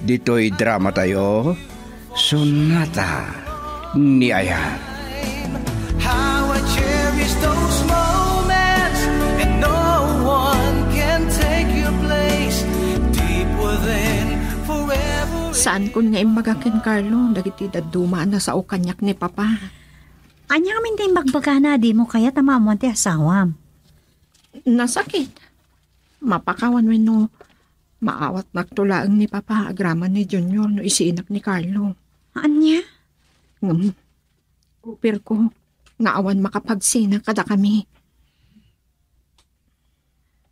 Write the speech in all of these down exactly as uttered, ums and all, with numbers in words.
Ditoy dramatayo, Sonata ni Ayan. How I cherish those moments, and no one can take your place. Deep within, forever. Saankon nga imbaga ken Carlo dagiti dadduma a nasao kaniak ni Papa. Ania ngamin ti imbagbagana a dimo kayat a maammoan ti asawam? Nasakit. Mapakawan wenno maawatnakto laeng ni Papa agraman ni Junior no isiinak ni Carlo. Ania? Ngem, upirko nga awan makapagsina kadakami.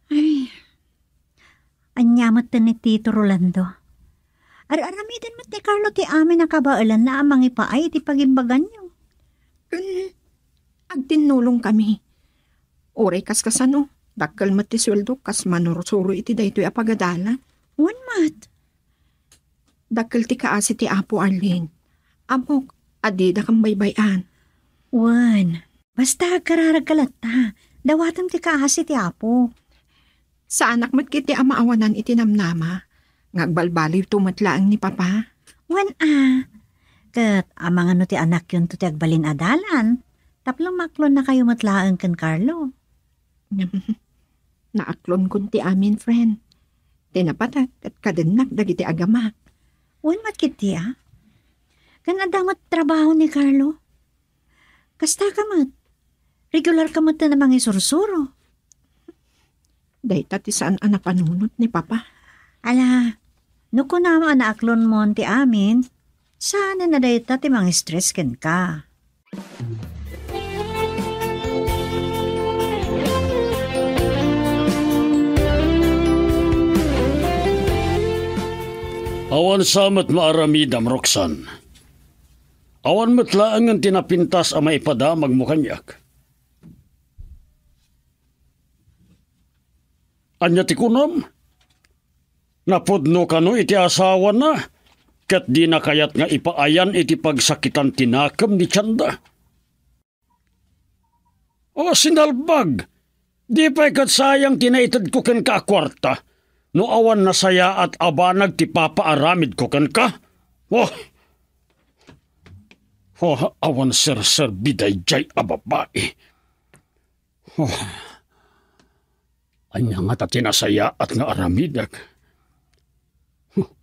Ay, ania met ni Tito Rolando? Ar-aramiden met ni Carlo ti amin a kabaelanna a mangipaay iti pagimbaganyo. Ken agtinnulongkami. Uray kaskasano, dakkel met ti sueldo kas manursuro iti daytoy a pagadalan. Wen met. Dakkel ti kaasi ti Apo, Arlene. Ammok a didakam baybay-an. Wen, basta agkararagka latta, dawatem ti kaasi ti Apo. Saanak met ketdi a maawanan iti namnama nga agbalbaliwto met laeng ni Papa. Wen a, ket amangan no ti anakyonto ti agbalin a dalan, tapno maaklonnakayo met laeng ken Carlo. Naaklonkon ti amin, friend. Ti napatak ket kadennak dagiti agamak. Wen met ketdi a. Ken adda met trabaho ni Carlo. Kasta ka met. Regular ka met a mangisursuro. Dayta ti saan a napanunot ni Papa. Ala, no kunam a naaklonmon ti amin, saanen a dayta ti mangistress kenka. Awan sa met maaramidam, Roxanne. Awan met laengen ti napintas a maipadamagmo kaniak. Ania ti kunam? Napudno kano iti asawana, ket dina kayat nga ipaayan iti pagsakitan ti nakem ni tienda. O, sinalbag! Di pay ket sayang ti naitedko kenka a kuarta, no awan nasayaat a banag ti papaaramidko kenka? Oh! Oh, awan serserbi daydiay a babai. Oh. Ania ngata ti nasayaat nga aramidek?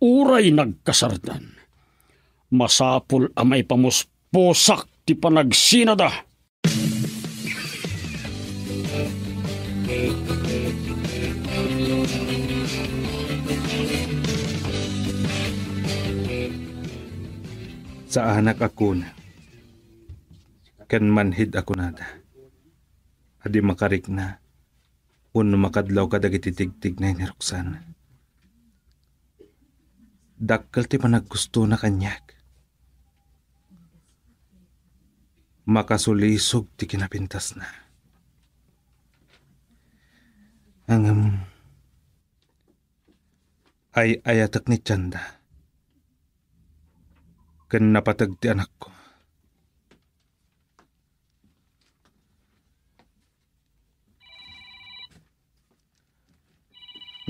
Uray nagkasartan, masapul a maipamuspusak ti panagsinada. Saanak a kuna, ken manhid a kunada a di makarikna wenno makadlaw kadagiti tigtignay ni Roxanne. Dakkel ti panagkustona kaniak. Makasulisog ti kinapintasna. Ngem, ay-ayatek ni tienda ken napateg ti anakko.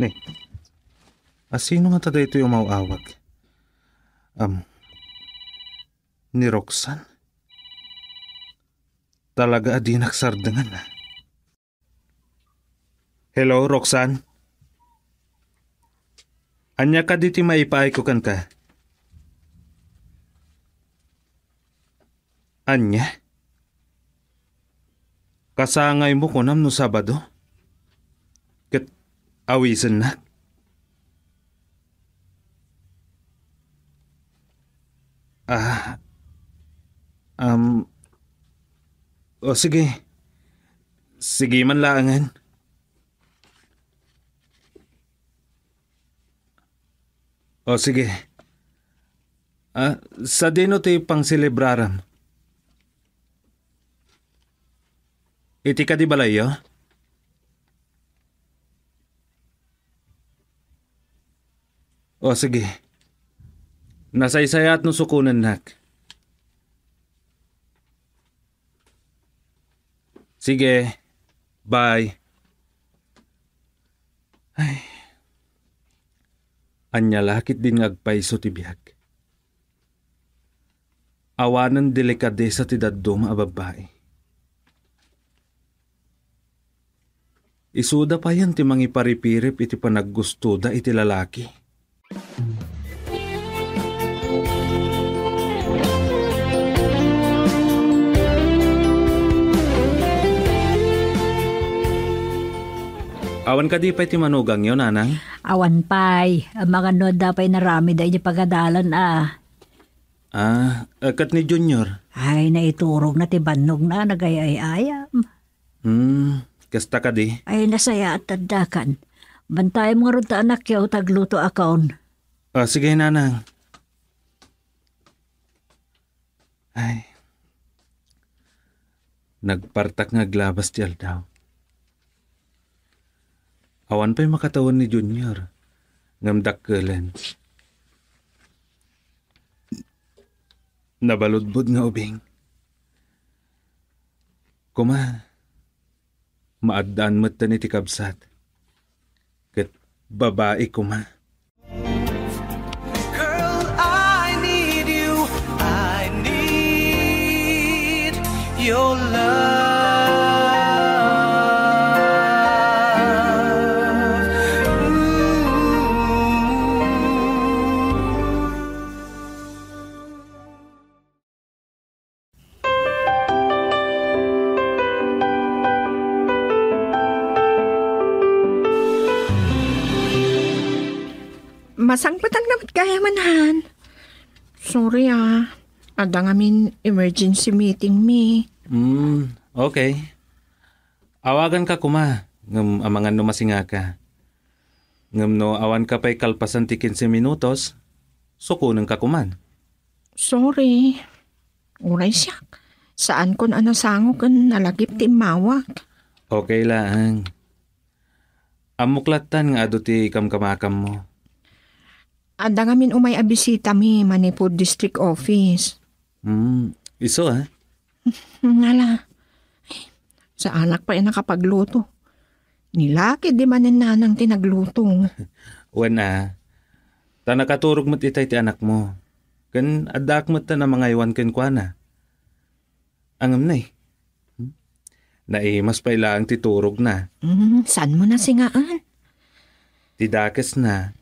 Ni, a sino ngata daytoy umaw-awag? Am, ni Roxanne? Talaga a dinak sardengan, a. Hello, Roxanne? Ania kadi ti maipaayko kenka? Ania? Kasangaymo kunam no Sabado? Ket awisennak? Ah, um, o sige. Sige man laengen. O sige. Ah, sadino ti pangselebrarem? Iti kadi balayyo? O sige. Nasaysayaat no sukonennak. Sige. Bye. Ay. Ania la ketdin nga agpayso ti biag. Awanen delikadesa ti dadduma a babbai. Isuda payen ti mangiparipirip iti panaggustoda iti lalaki. Awan kadi pay ti manugangyo, nanang? Awan pay. Amangan no adda pay naramida iti pagadalan a. Ah, eh, ket ni Junior? Ay, naiturogna ti bannogna, nagay-ay-ayam. Hmm, kasta kadi? Ay, nasayaat ti addakan. Bantayam ngarud ta anakyo, ta aglutoakon. Ah, sige, nanang. Ay. Nagpartak nga aglabas ti aldaw. Awan pay makatawen ni Junior, ngem dakkelen. Nabaludbod nga ubing. Kuma, maaddaan metten iti kabsat. Ket babai kuma. Girl, I need you. I need your love. Ooh. Masangpetangna met gayam, han. Sorry, ah. Adda ngamin emergency meeting mi. Hmm, okay. Awaganka kuma, ngem amangan no masingaka. Ngem no awanka pay kalpasan ti kinse minutos, sukonenka koman. Sorry. Uray siak. Saankon a nasango ken nalagip ti immawag. Okay laeng. Ammok lattan nga adu ti kamkamakammo. Adda ngamin umay a bisitami manipud district office. Hmm, isu, ah. Ngala. Saanak pay a nakapagluto. Ni laki di manen nanang ti nagluto. Wen, ah. Ta nakaturog met itay ti anakmo. Ken addaak met ta namangaywan kenkuana. Angem nay. Hmm? Naimas pay laeng ti turogna. Hmm, saanmo nasingaan? Ti dakesna,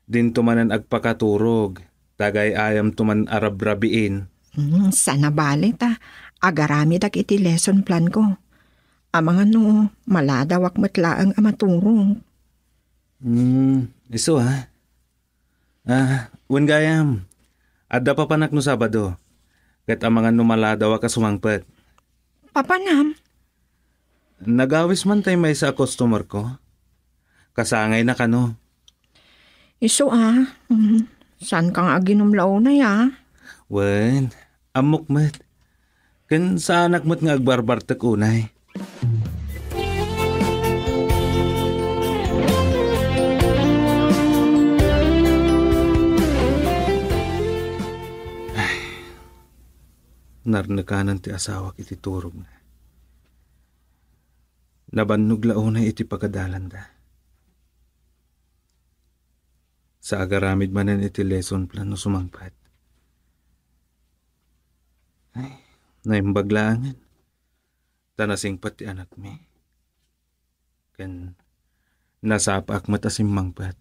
dinto manen agpakaturog, ta agay-ayamto man a rabrabiin. Hmm, saan a bale ta agaramidak iti lesson plan ko. Amangan no, maladawak met laeng a maturog. Hmm, isu, ha? Ah, wen gayam, adda papanak no Sabado, ket amangan no maladawak a sumangpet. Papanam? Nagawis man tay maysa a customer ko. Kasangayna kano. Isu, ah. Mm, saanka nga aginom la unay, ah? Wen, ammok met. Ken saanak met nga agbarbartek unay. Ay, narnekanan ti asawak iti turogna. Nabannog la unay iti pagadalanda. Sa agaramid manen iti lesson plan no sumangpet. Ay, naimbag laengen. Ta nasingpet ti anakmi. Ken nasapaak met a simmangpet.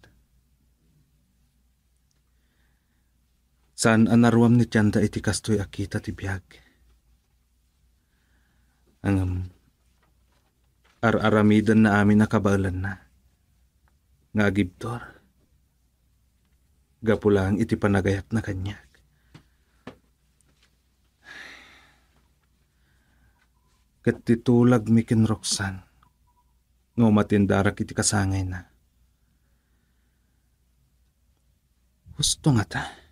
Saan a naruam ni Tianda iti kastoy a kita ti biag. Ngem, ar-aramidenna amin a kabaelanna nga agibtur gapu laeng iti panagayatna kaniak. Ket ti tulagmi ken Roxanne nga umatendarak iti kasangayna, husto ngata.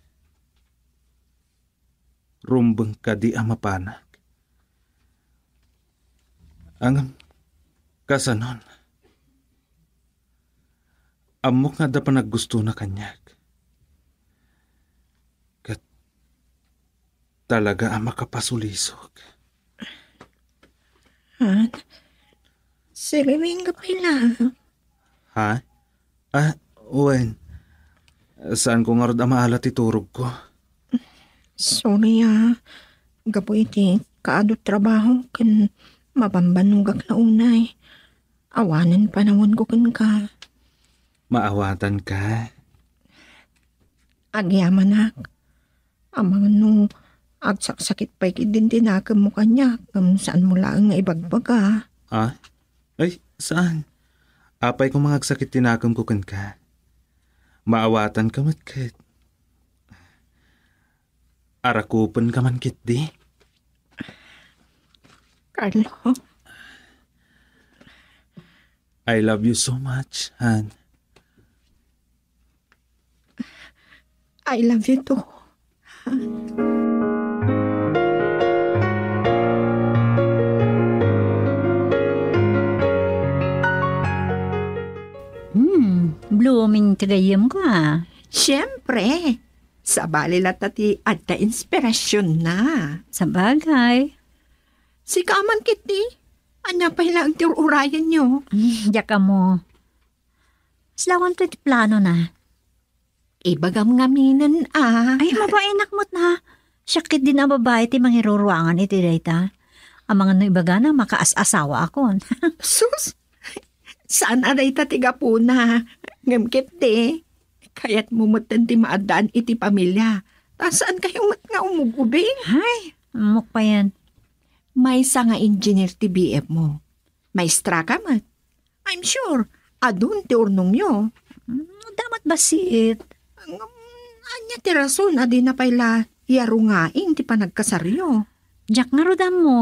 Rumbeng kadi a mapanak. Ngem kasanon? Ammok nga adda panaggustona kaniak. Ket talaga a makapasulisok. Han, siribing ka pay laeng. Ha? Ah, wen. Saanko ngarud a maala ti turogko. Sorry, ah. Gapu iti kaadu trabaho ken mabambanogak la unay. Awanen panawanko kenka. Maawatanka. Agyamanak. Amangan no agsaksakit pay ketdin ti nakemmo kaniak, ngem saanmo laeng nga ibagbaga. Ah? Ay, saan? Apay koma nga agsakit ti nakemko kenka? Maawatanka met ket. Arakupenka man ketdi. Carlo. I love you so much, Han. I love you too. Hmm, blooming ti gayyemko, ah. Siyempre. Sabali latta ti adda inspirasionna. Sabagay. Sika man ketdi, ania pay laeng ti ur-urayenyo? Hmm, diak ammo. Saanto ti planona? Ibagam ngaminen, ah. Ay, mabainak met na. Siak ketdin a babai ti mangiruruangan iti dayta. Amangan no ibagana, makaas-asawaakon. Sus! Saan a dayta ti gapuna. Ngem ketdi, kayatmo metten ti maaddaan iti pamilya. Ta saankayo met nga umug-ubing? Ay, ammok payen. Maysa nga engineer ti B F mo. Maestraka met. I'm sure, adun ti urnongyo. Hmm, adda met bassit. Ngem, ania ti rason a dina pay la yarungaen ti panagkasaryo? Diak ngarud ammo.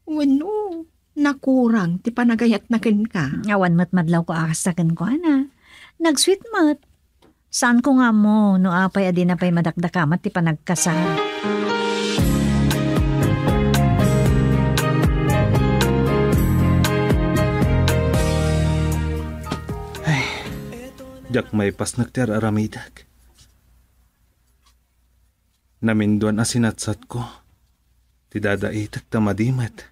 Wenno, nakurang ti panagayatna kenka? Awan met madlawko a kasta kenkuana. Nag-sweet met. Saanko nga ammo no apay a dina pay madakdakamat ti panagkasar. Ay, diak maipasnek ti ar-aramidek. Naminduan a sinatsatko ti dadaitek ta madi met.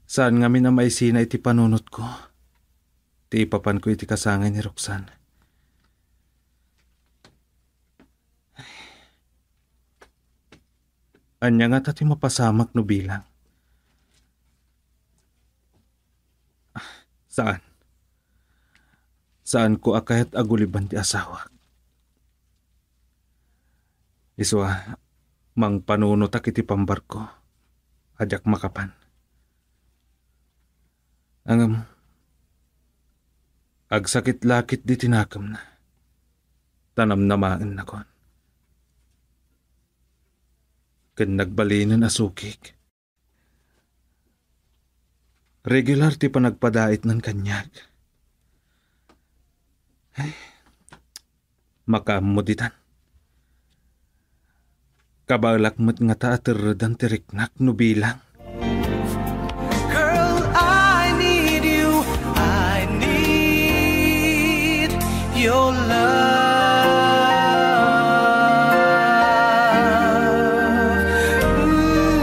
Saan ngamin a maisina iti panunotko ti ipapanko iti kasangay ni Roxanne. Ania ngata ti mapasamak no bilang? Saan. Saanko a kayat a guliban ti asawak. Isu a, mangpanunotak iti pambarko a diak makapan. Ngem, agsakit la ketdi ti nakemna. Ta namnamaennakon. Ken nagbalinen a sukik. Regular ti panagpadaitnan kaniak. Ay, makaammo ditan. Kabaelak met ngata a terredan ti riknak no bilang. Girl, I need you. I need your love. Ooh.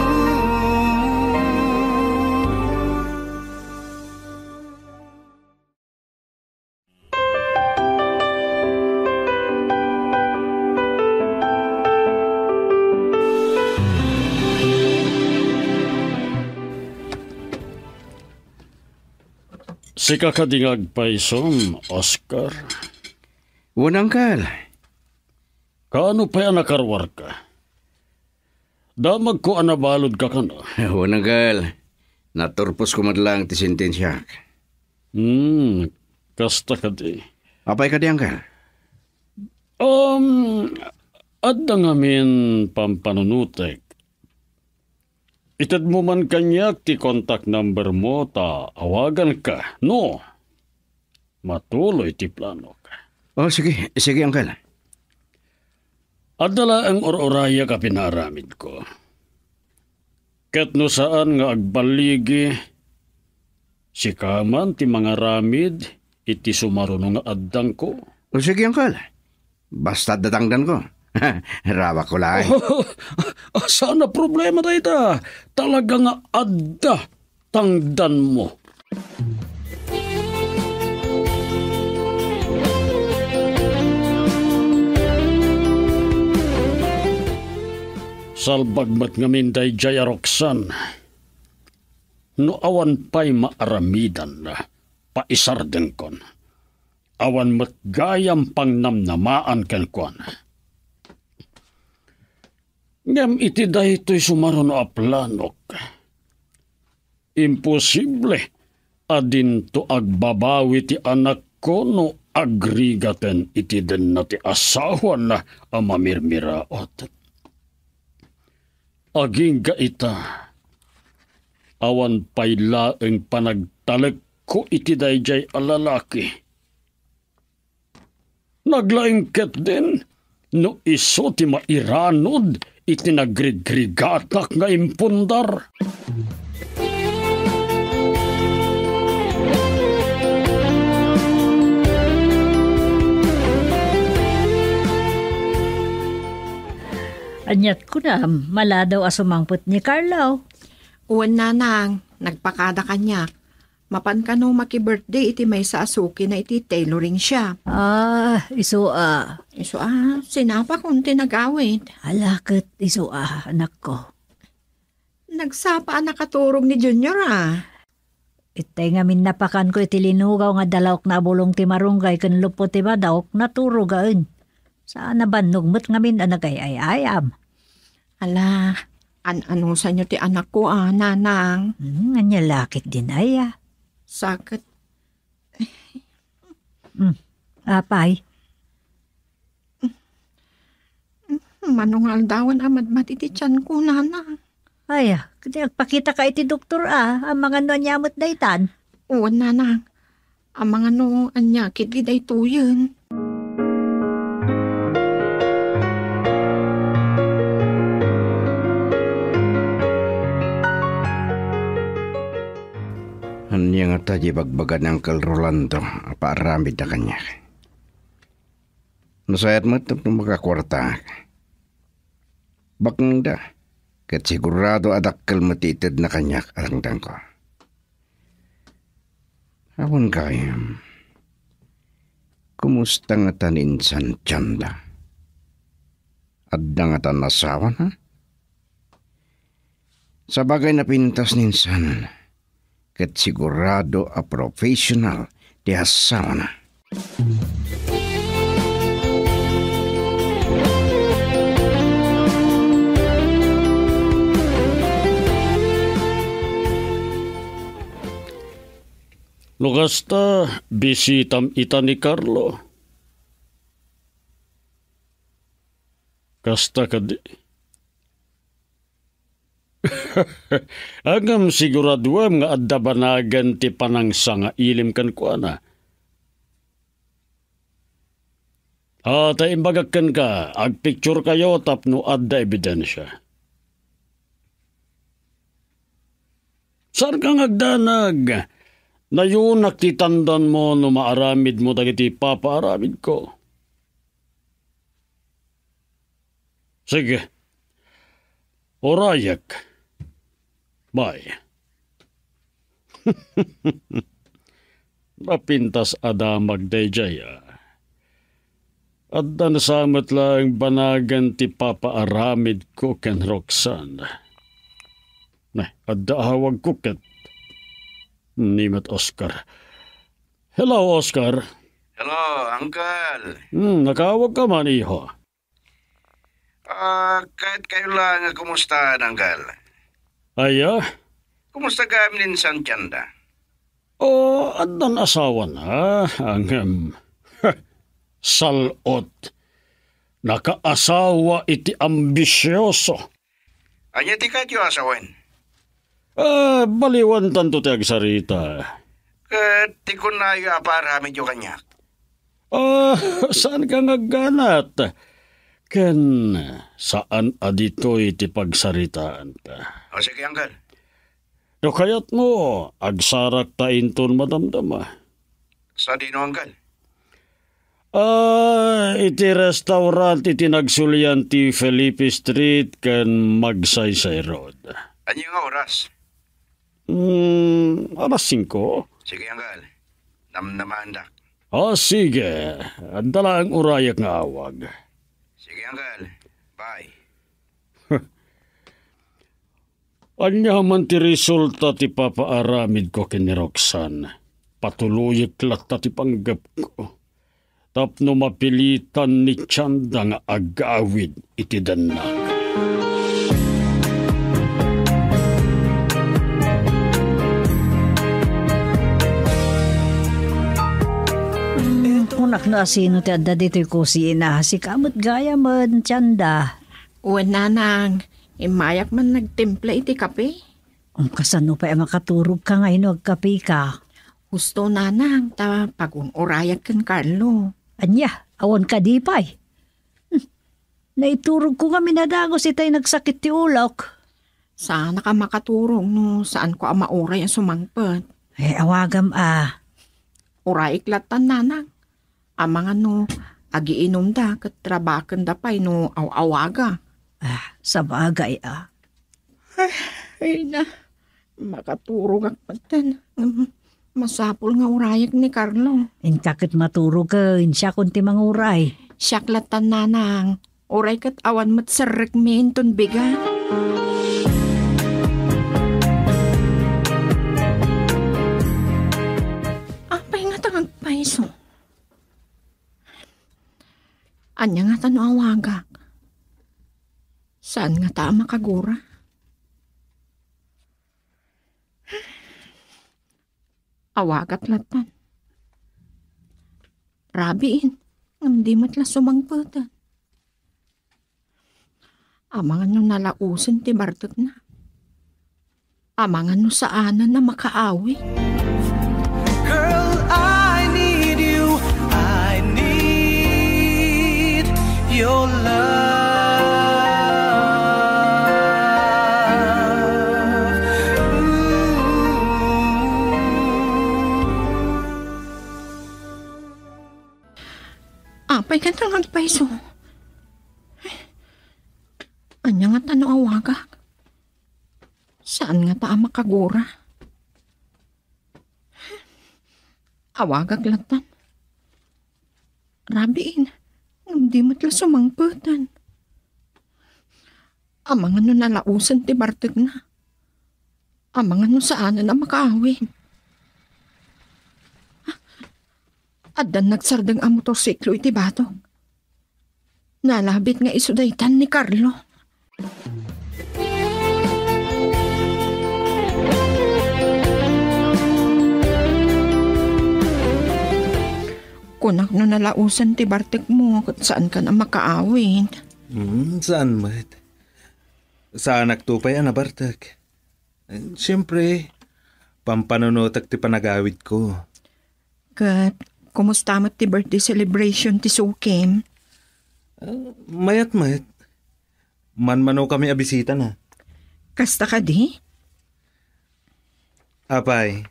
Sika kadi nga agpaysom, Oscar? Wen, Uncle. Kaano pay a nakaruarka? Damagko a nabaludka kano. Wen, Uncle. Naturposko met laeng ti sentensiak. Hmm, kasta kadi. Apay kadi, Uncle? Um, adda ngamin pampanunotek. Itedmo man kaniak ti contact number mo ta awaganka, no? Matuloy ti planok. Oh, sige. Sige, Uncle. Adda laeng ur-urayak a pinaaramidko. Ket no saan nga agballigi, sika man ti mangaramid iti sumaruno nga addangko. Oh, sige, Uncle. Basta adda tangdanko. Rawakko laeng. Ah, saan a problema dayta. Talaga nga adda tangdanmo. Salbag met ngamin daydiay a Roxanne. No awan pay maaramidan, paisardengkon. Awan met gayam pangnamnamaan kenkuana. Ngem iti daytoy sumaruno a planok, imposible a dinto agbabawi ti anakko no agrigaten iti denna ti asawana a mamirmiraot. Agingga ita, awan pay laeng panagtalekko iti daydiay a lalaki. Naglaing ketdin no isu ti mairanod iti nagrigrigatak nga impundar. Aniat kunam, maladaw a sumangpet ni Carlo. Wen, nanang, nagpakada kaniak. Mapan kano maki-birthday iti maysa a sukina iti tailoring shop. Ah, isu a. Isu a, sinapakon ti nagawid. Ala ket isu a, anakko. Nagsapa a nakaturog ni Junior a. Itay ngamin napakanko iti linugaw nga dalawkna a bulong ti marunggay ken luppo ti madawk, naturogaen. Saan a bannog met ngamin a nagay-ay-ayam. Ala, an-anusanyo ti anakko a, nanang? Hmm, ania la ketdin aya? Saket. Hmm, apay? Mano nga aldawan a matmati ti tianko, nanang? Ay, ah, ket agpakitaka iti doktor a, amangan no ania met daytan. Wen, nanang. Amangan no ania ketdi daytoyen. Ania ngata ti ibagbaga ni Uncle Rolando a paaramidda kaniak? Nasayaat met tapno makakuartaak. Baknangda, ket sigurado a dakkel met ti itedna kaniak a dangdangko. Awan gayam, kumusta ngata ni insan Chanda? Adda ngata asawana? Sabagay, napintas ni insan, ket sigurado a professional ti asawana. No kasta, bisitam ita ni Carlo. Kasta kadi. Ngem siguraduem nga adda banagen ti panangsangailim kenkuana. A, ta imbagak kenka, agpicturekayo tapno adda ebidensia. Saanka nga agdanag. Nayunak ti tandanmo no maaramidmo dagiti ipapaaramidko. Sige. Urayek. Bye. Napintas a damag daydiay a. Adda sa met laeng banagen ti ipapaaramidko ken Roxanne. Ne, adda awagko ket ni met Oscar. Hello, Oscar. Hello, Uncle. Hmm, nakaawagka man, iho. Ah, kayatkayo la nga kumusta, Uncle? Aya? Kumusta gayam ni insan Chanda? O, addan asawana, ngem, sal-ot. Nakaasawa iti ambisioso. Ania ti kayatyo a sawen? Ah, baliwan tanto ti agsarita. Ket ti kunayo a paaramidyo kaniak? Ah, saanka nga agganat? Ken saan a ditoy ti pagsaritaanta. O, sige, Uncle. No kayatmo, agsarakta inton madamdama. Sadino, Uncle? Ah, iti restaurant iti nagsulian ti Felipe Street ken Magsaysay Road. Ania nga oras? Hmm, alas singko. Sige, Uncle. Namnamaandak. Ah, sige. Adda laeng urayek nga awag. Sige, Uncle. Bye. Ania man ti resulta ti papaaramidko ken ni Roxanne, patuloyek latta ti panggepko tapno mapilitan ni Chanda nga agawid iti dennak. Kunak no asino ti adda ditoy kusina. Sika met gayamen, Chanda. Wen, nanang, immayak man nagtimpla iti kape. Um, kasano pay a makaturogka nga inno agkapeka? Husto, nanang, ta pagun-urayak ken Carlo. Ania, awan kadi pay? Hmm, naiturogko ngamin a dagus itay nagsakit ti ulok. Saanak a makaturog no saanko a mauray a sumangpet. Eh, awagam a. Urayek lattan, nanang. Amangan no agiinumda ket rabakenda pay no aw-awaga. Ah, sabagay a. Ay, ay na. Makaturogak metten. Mm, masapul nga urayek ni Carlo. Inka ket maturog ken siakon ti manguray. Siak lattan, nanang. Uray ket awan met serrekmi inton bigat. Apay ngata nga agpayso? Ania ngata no awagak? Saan ngata a makagura? Awagak lattan. Rabiin, ngem di met la sumangpetan. Amangan no nalausen ti bartekna. Amangan no saanen a makaawit. Girl, I need you. I need your love. Ooh. Apay ngata nga agpayso? Ania ngata no awagak? Saan ngata a makagura? Awagak lattan. Rabiin, ngem di met la sumangpetan. Amangan no nalausen ti bartekna. Amangan no saanen a makaawit. Addan nagsardeng a motorsiklo iti batok. Nalabit nga isu daytan ni Carlo. Kunak no nalausen ti bartekmo ket saankan a makaawit. Hmm, saan met. Saanakto pay a nabartek. Siempre, pampanunotek ti panagawidko. Ket, kumusta met ti birthday celebration ti sukim? Ah, mayat met. Manmanokami a bisitana. Kasta kadi? Apay,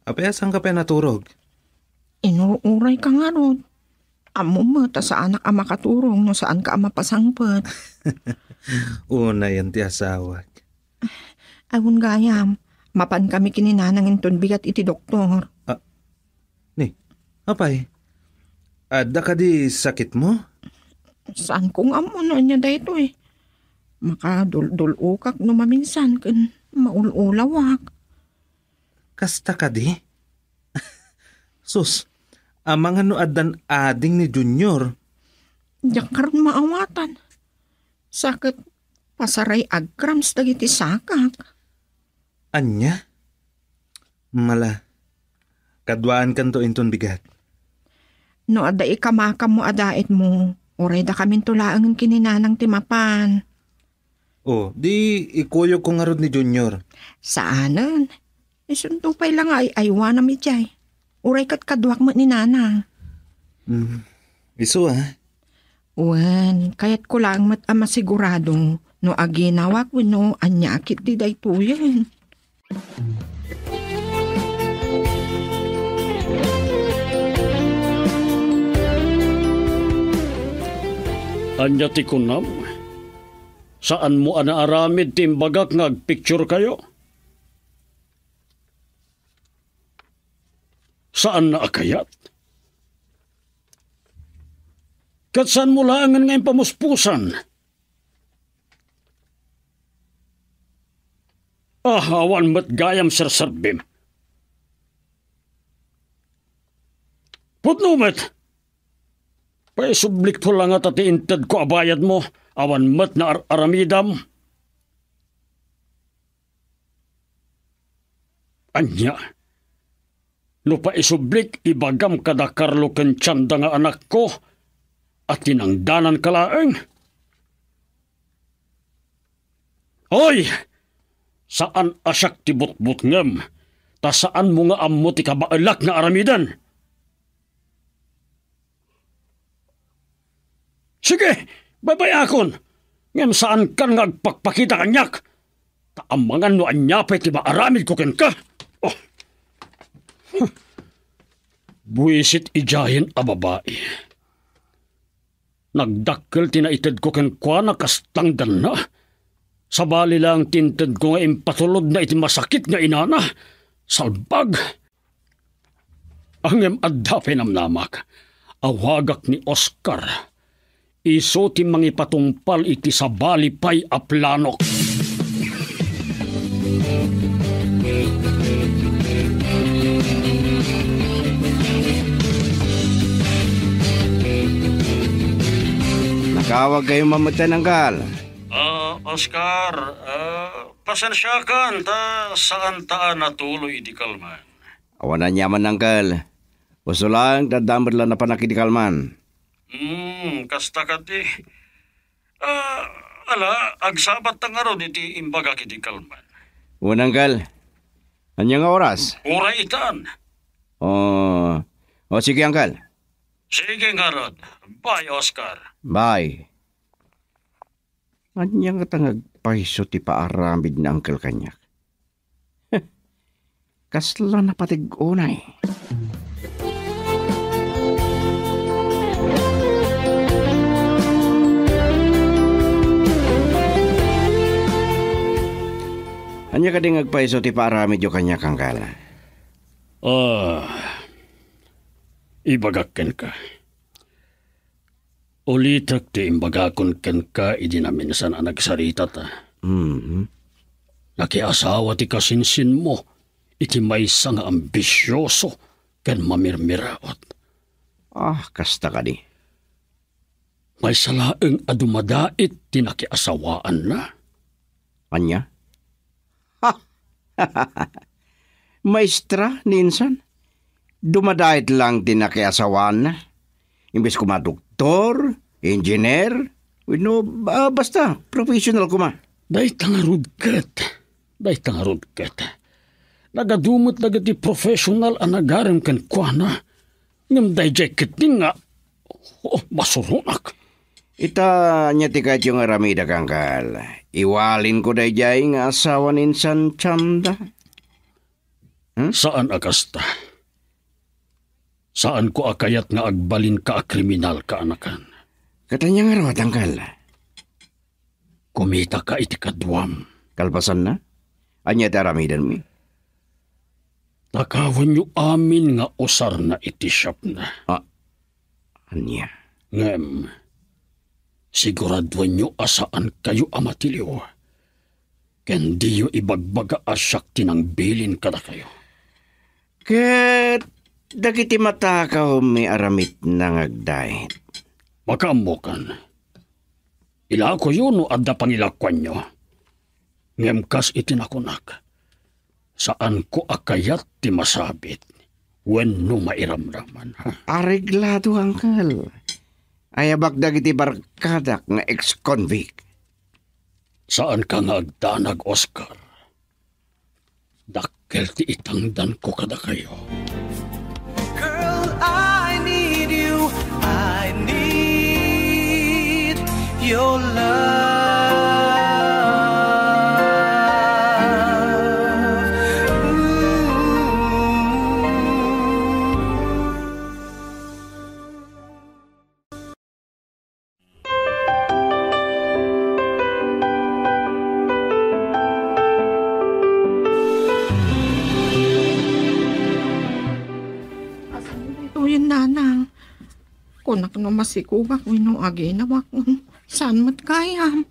apay, saanka pay a naturog? Inur-urayka ngarud. Ammom met a saanak a makaturog no saanka a mapasangpet. Unayen ti asawak. Ay, wen gayam, mapankami ken ni Nanang inton bigat iti doktor. Ah, ni, apay? Adda kadi sakitmo? Saanko nga ammo no ania daytoy. Makaduldul-okak no maminsan ken maul-ulawak. Kasta kadi? Sus, amangan no addan ading ni Junior. Diak ngarud maawatan. Sa ket pasaray a grams dagiti sakak. Ania? Mala, kaduaankanto inton bigat. No adda ikamakammo a daetmo, uray dakaminto laengen ken ni Nanang ti mapan. O, di ikuyogko ngarud ni Junior. Saanen. Isunto pay la nga ay-aywanam idiay. Uray ket kaduak met ni Nanang. Hmm. Isu, ah. Wen, kayatko laeng met a masigurado no aginawak wenno ania a ketdi daytoyen. Ania ti kunam? Saanmo a naaramid ti imbagak nga agpicturekayo? Saanna a kayat? Ket saanmo laengen nga impamuspusan? Ah, awan met gayam serserbim. Pudno met! Paisublikto la ngata ti intedko a bayadmo, awan met nga ar-aramidam. Ania? No paisublik, ibagam kada Carlo ken Chanda nga anakko a tinangdananka laeng. Oy! Saan a siak ti butbutngem, ta saanmo nga ammo ti kabaelak nga aramiden. Sige, baybay-akon, ngem saankan nga agpakpakita kaniak. Ta amangan no ania pay ti maaramidko kenka. Oh. Buisit idiayen a babai. Nagdakkel ti naitedko kenkuana kas tangdanna. Sabali laeng ti intedko nga impatulodna iti masakit nga inana. Salbag! Ngem adda pay namnamak. Awagak ni Oscar. Isu ti mangipatungpal iti sabali pay a planok. Nakaawagkayo man metten, Anggal. Ah, Oscar, ah, pasensiakan ta saan ta a natuloy idi kalman. Awan aniaman, Anggal. Usto laeng ta adda met la napanak idi kalman. Hmm, kasta kadi. Ah, ala, agsabatta ngarud iti imbagak idi kalman. Wen, Anggal. Ania nga oras? Uray itan. Oh, oh, sige, Anggal. Sige ngarud. Bye, Oscar. Bye. Ania ngata nga agpayso ti paaramid ni Angkel kaniak? Kasla napateg unay. Ania kadi nga agpayso ti paaramidyo kaniak, Angkel? Ah, ibagak kenka. Ulitek ti imbagakon kenka idi naminsan a nagsaritata. Mhm. Nakiasawa ti kasinsinmo iti maysa nga ambisioso ken mamirmiraot. Ah, kasta kadi. Maysa laeng a dumadait ti nakiasawaanna. Ania? Ha! Maestra ni insan? Dumadait lang ti nakiasawaanna. Imbes koma doktor, engineer, wenno, ah, basta, professional koma. Dayta ngarud ket. Dayta ngarud ket. Nagadu met dagiti professional a nagarem kenkuana. Ngem daydiay ketdi nga, oh, masuronak. Ita, ania ti kayatyo nga aramidek, Angkel? Iwalinko daydiay nga asawa ni insan Chanda? Hmm? Saan a kasta. Saanko a kayat nga agbalinka a kriminal, kaanakan. Ket ania ngarud, Angkel? Kumitaka iti kaduam. Kalpasanna? Ania ti aramidenmi? Takawenyo amin nga usarna iti shopna. Ah, ania? Ngem, siguraduenyo a saankayo a matiliw. Ken diyo ibagbaga a siak ti nangbilin kadakayo. Ket dagiti matakawmi a ramitna nga agdait? Makaammokan. Ilakoyo no adda pangilakoanyo. Ngem kas iti nakunak, saanko a kayat ti masabit wenno mairamraman. Areglado, Angkel. Ayabak dagiti barkadak nga ex-convict. Saanka nga agdanag, Oscar. Dakkel ti itangdanko kadakayo. Girl, I need you. I need your love. Ooh. Asan daytoyen, nanang? Kunak no masikogak wenno aginawak. Saan met gayam?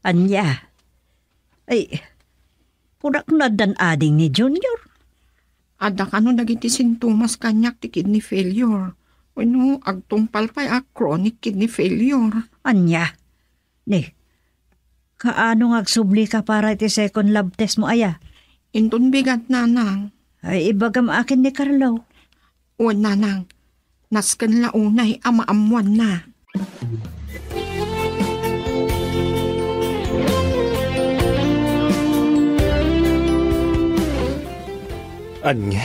Ania? Ay, Kunak no addan ading ni Junior. Adda kano dagiti sintomas kaniak ti kidney failure. Wenno agtungpal pay a chronic kidney failure. Ania? Ni, kaano nga agsublika para iti second lab test mo aya? Inton bigat, nanang. Ay, ibagam akin ni Carlo. Wen, nanang. Nasken la unay a maammoanna. Ania?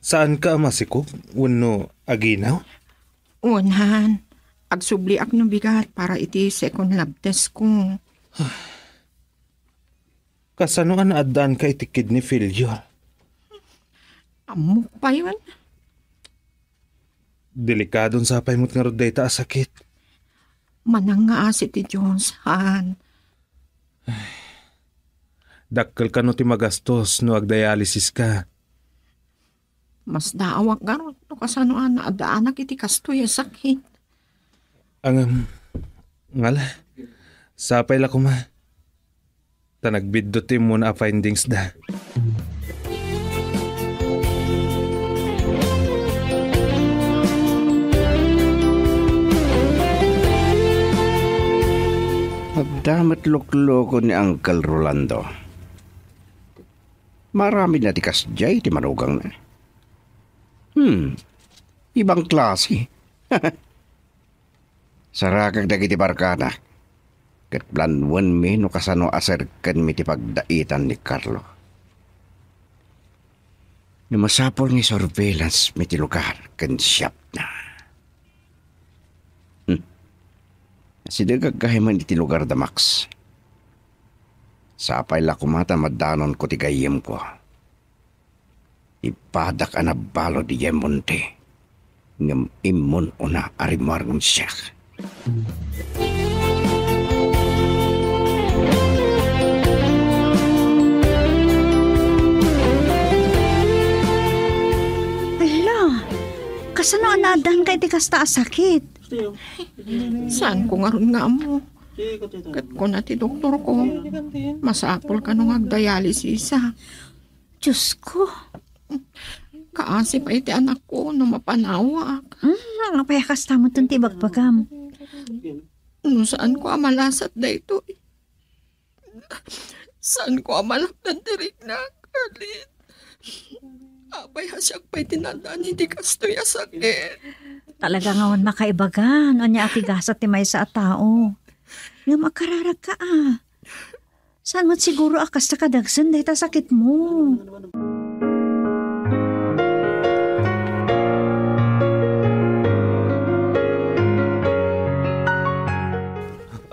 Saanka a masikog wenno aginaw? Wen, han. Agsubliak no bigat para iti second lab test ko. Kasano a naaddaanka iti kidney failure? Ammok pay, wen. Delikadon sa pay met ngarud dayta a sakit. Manang nga asi ti Dios, han. Dakkel kano ti magastos no agdialysis ka. Masdaawak ngarud no kasano a naadaanak iti kastoy a sakit. Ngem, ngala, sapay la koma. Ta nagbiddut ti immuna a findings da. Adda met luklukon ni Uncle Rolando. Maaramidna ti kasdiay ti manugangna. Hmm, ibang klase. Sarakek dagiti barkadak, ket planuenmi no kasano a serkenmi ti pagdaitan ni Carlo. No masapul nga surveillance mi ti lugar ken shopna. Hmm. Asidegak gayam iti lugar da Max. Sapay la koma ta madanonko ti gayyemko. Ipadak a nabalud idiay monte, ngem immun una a rimmuar ngem siak. Hala, kasano a naaddanka iti kasta a sakit? Saanko ngarud nga ammo. Ket kuna ti doktorko, masapul kano nga agdialysis. Diosko. Kaasi pay ti anakko no mapanawak. Hmm, apay a kasta metten ti ibagbagam? No saanko a malasat daytoy. Saanko a malapdan ti riknak, Arlene. Apay a siak pay ti naaddan iti kastoy a sakit. Talaga nga awan makaibagan, ania a ti gasat ti maysa a tao. Ngem agkararagka a. Saan met siguro a kasta kadagsen dayta sakitmo?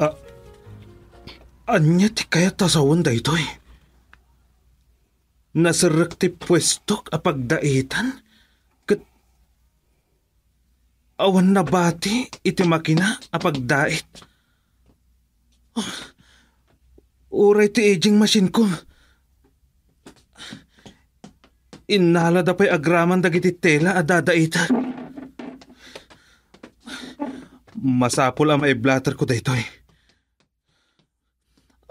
A-, ania ti kayat a sawen daytoy? Naserrek ti puestok a pagdaitan, ket awan nabati iti makina a pagdait. Uray ti aging machine-ko. Innalada pay agraman dagiti tela a dadaitak. Masapul a maiblaterko daytoy.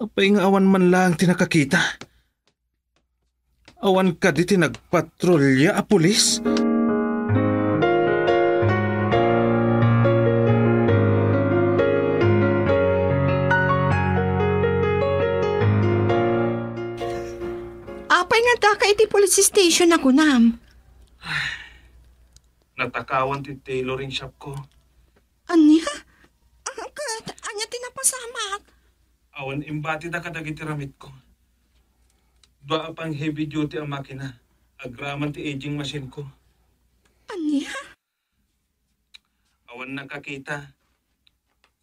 Apay nga awan man laeng ti nakakita? Awan kadi ti nagpatrolya a pulis? Apay nga addaka iti police station a kunam? Natakawan ti tailoring shop ko. Ania? Ah, ket ania ti napasamak? Awan imbatida kadagiti ramitko. Dua a pang-heavy duty a makina, agraman ti aging machine-ko. Ania? Awan nakakita.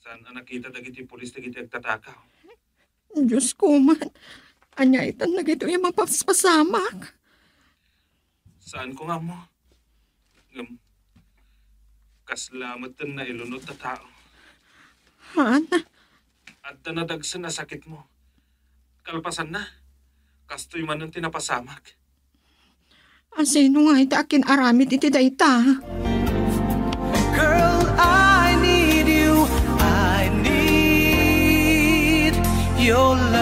Saan a nakita dagiti pulis dagiti agtatakaw? Diosko man, ania itan dagitoy a mapaspasamak? Saanko nga ammo. Ngem, kasla metten nailunod a tao. Haan? Adda nadagsen a sakitmo. Kalpasanna, kastoy manen ti napasamak. Asino nga iti akin-aramid iti dayta? Girl, I need you. I need your love.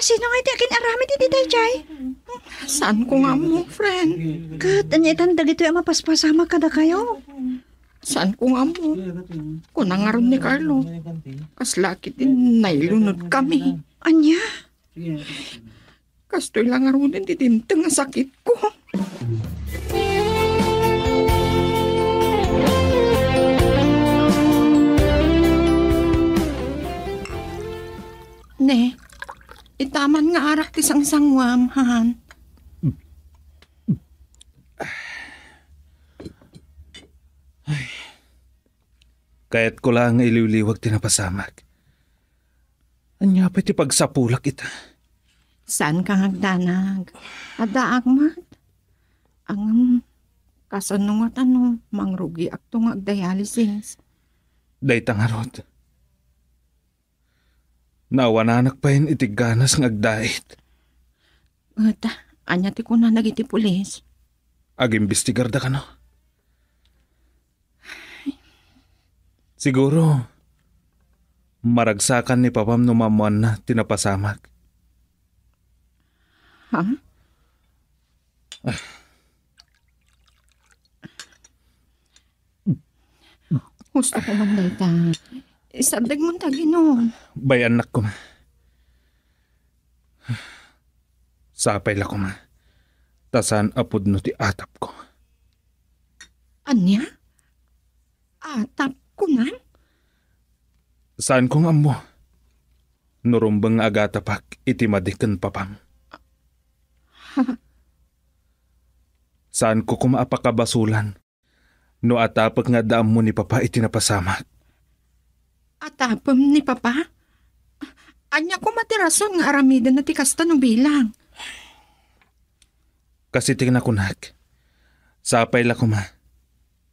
Sino nga iti akin-aramid iti daydiay? Saanko nga ammo, friend. Ket ania itan dagitoy a mapaspasamak kadakayo? Saanko nga ammo. Kuna ngarud ni Carlo, kasla ket nailunod kami. Ania? Kastoy la ngaruden ti dimteng a sakitko. Ne, itaman nga arak ti sangsanguam, han. Kayatko la nga iliwliwag ti napasamak. Ania pay ti pagsapulak ita? Saanka nga agdanag. Addaak met. Ngem, kasano ngata no mangrugiakto nga agdialysis? Dayta ngarud. Naawananak pay iti ganas nga agdait. Ket, ania ti kuna dagiti pulis? Agimbestigarda kano? Siguro, maragsakan ni Papam no maammoanna ti napasamak. Ha? Gusto ko man dayta. Isardegmon ta aginom. Bay-annak koma. Sapay la koma. Ta saan a pudno ti atapko. Ania? Atap, kunam? Saanko nga ammo. No rumbeng nga agatapak iti madi ken Papam. Saanko koma a pakabasolan no atapek nga adda ammo ni Papa iti napasamak. Atapem ni Papa? Ania koma ti rason nga aramidenna ti kasta no bilang? Kas iti nakunak, sapay la koma,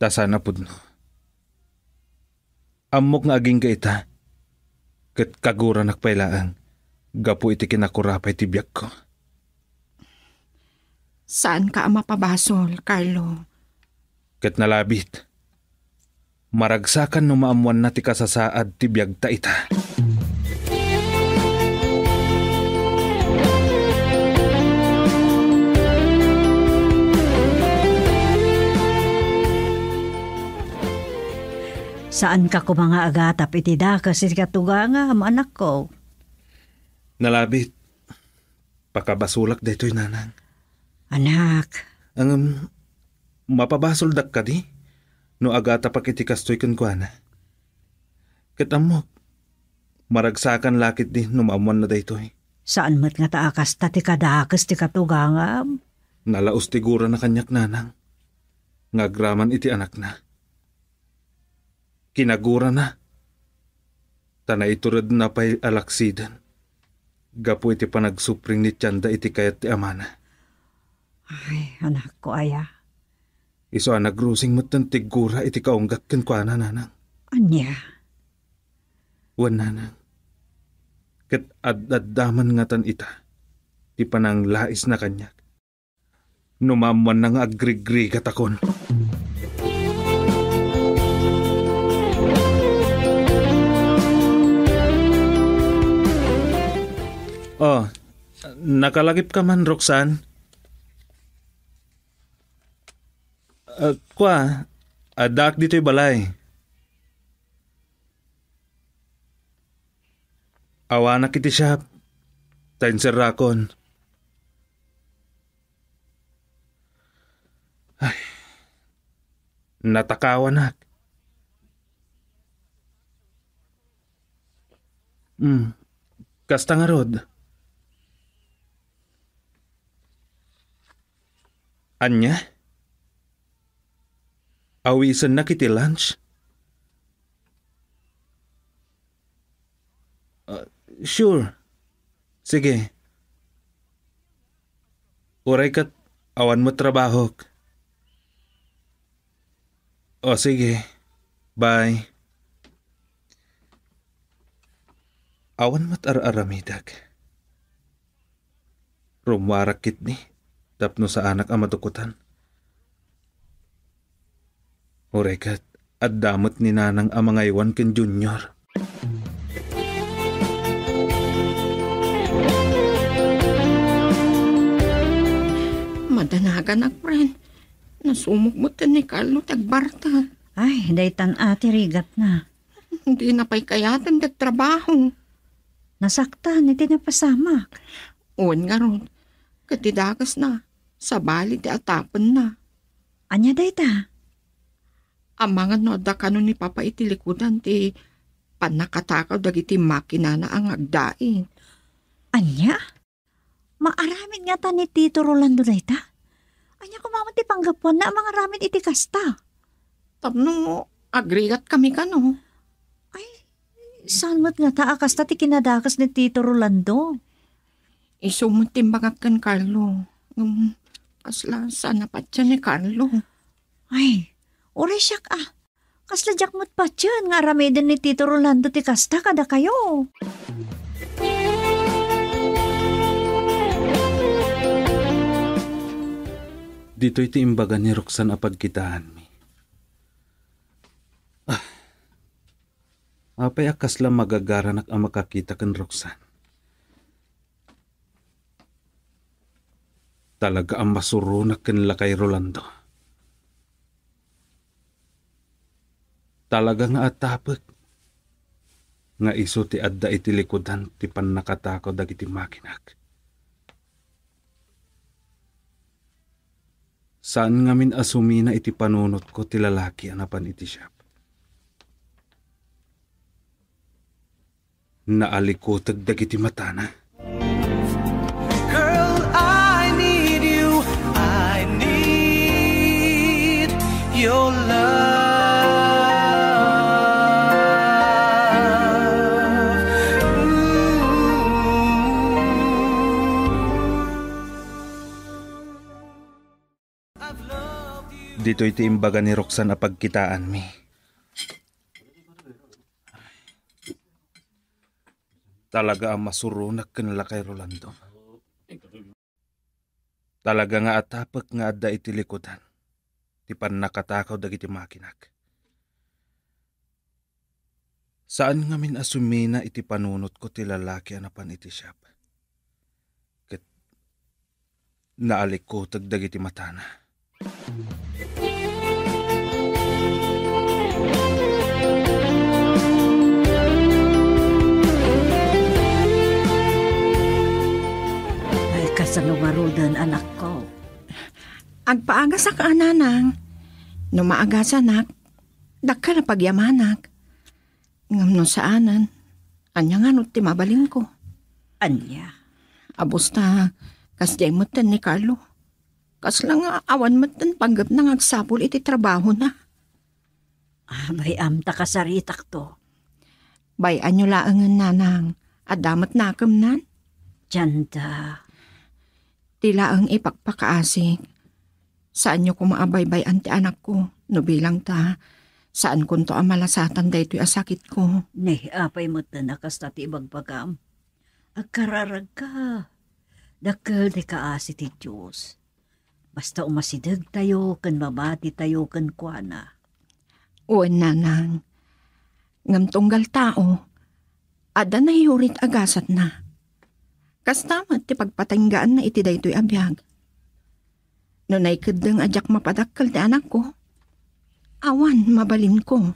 ta saan a pudno. Ammok nga agingga ita, ket kaguranak pay laeng gapu iti kinakurapay ti biagko. Saanka a mapabasol, Carlo. Ket nalabit, maragsakan no maammoanna ti kasasaad ti biagta ita. Saanka koma nga agatap iti dakes iti katugangam, anakko. Nalabit, pakabasolak daytoy, nanang. Anak. Ngem, mapabasoldak kadi no agatapak iti kastoy kenkuana? Ket ammok, maragsakan la ketdi no maammoanna daytoy. Saan met ngata a kasta ti kadakes ti katugangam? Nalaus ti gurana kaniak, nanang, nga agraman iti anakna. Kinagurana, ta naituredna pay a laksiden gapu iti panagsupring ni tianda iti kayat ti amana. Ay, anakko aya. Isu a nagrusing metten ti gura iti kaunggak kenkuana, nanang. Ania? Wen, nanang. Ket ad-adda man ngatan ita ti pananglaisna kaniak. No maammoanna nga agrigrigatakon. Oh, nakalagipka man, Roxanne? Ah, kua, addaak ditoy balay. Awanak iti siak, ta inserrakon. Ay, natakawanak. Hmm, kasta ngarud. Ania? Awisennak iti lunch? Ah, sure. Sige. Uray ket awan met trabahok. O, sige. Bye. Awan met ar-aramidek. Rummuarak ketdi tapno saanak a madukotan. Uray ket, adda met ni Nanang a mangaywan ken Junior. Nagkanakrek. Nasumok metten ni Carlo ti agbartek. Ay, daytan a ti rigatna. Dina pay kayaten ti agtrabaho. Nasaktan iti napasamak. Wen ngarud, ket ti dakesna, sabali ti atapenna. Ania dayta? Amangan no adda kano ni Papa iti likudan ti pannakatakaw dagiti makinana a nga agdait. Ania? Maaramid ngata ni Tito Rolando dayta? Ania koma met ti panggapuanna a mangaramid iti kasta? Tapno agrigatkami kano. Ay, saan met ngata a kasta ti kinadakes ni Tito Rolando? Isu met ti imbagak ken Carlo. Ngem kasla saan a patien ni Carlo. Ay, uray siak a. Kasla diak met patien nga aramiden ni Tito Rolando ti kasta kadakayo. Ditoy ti imbaga ni Roxanne a pagkitaanmi. Ah, apay a kasla magagaranak a makakita ken Roxanne? Talaga a masuronak ken lakay Rolando. Talaga nga atapek nga isu ti adda iti likudan ti pannakatakaw dagiti makinak. Saan ngamin a sumina iti panunotko ti lalaki a napan iti shop. Naalikutek dagiti matana. Girl, I need you. I need your love. Ooh. Ditoy ti imbaga ni Roxanne a pagkitaanmi. Talaga a masuronak ken lakay Rolando. Talaga nga atapek nga adda iti likudan ti pannakatakaw dagiti makinak. Saan ngamin a sumina iti panunotko ti lalaki a napan iti shop. Ket naalikutek dagiti matana. Ay, kasano ngaruden, anakko? Agpaagasak a, nanang. No maagasanak, dakkel a pagyamanak. Ngem no saanen, ania ngarud ti mabalinko? Ania? Abus ta, kasdiay metten ni Carlo. Kasla nga awan metten panggepna nga agsapul iti trabahona. Ah, bay-am ta kasaritakto. Bay-anyo laengen, nanang, adda met nakemnan? Dianta. Ti laeng ipakpakaasik. Saanyo koma a baybay-an ti anakko, no bilang ta, saankonto a malasatan daytoy a sakitko. Ni, apay metten a kasta ti ibagbagam? Agkararagka. Dakkel ti kaasi ti Dios. Basta umasidegtayo ken mabatitayo kenkuana. Wen, nanang. Ngem tunggal tao, adda naiurit a gasatna. Kasta met ti pagpatinggaanna iti daytoy a biag. No naikeddeng a diak mapadakkel ti anakko, awan mabalinko.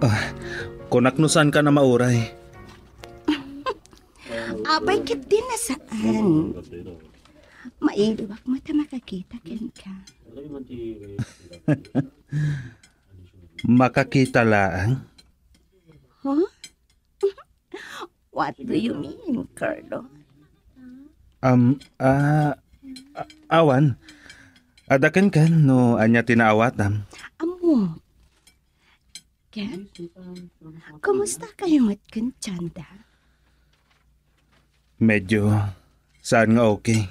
Ah, kunak no saankan a mauray. Apay ket di nasaan. Mailiwak met a makakita kenka. Makakita laeng? Huh? What do you mean, Carlo? Um, ah, a-, awan. Adda kenkan no ania ti naawatam. Ammok. Ken, kumusta kayo met ken Chanda? Medyo saan nga okay.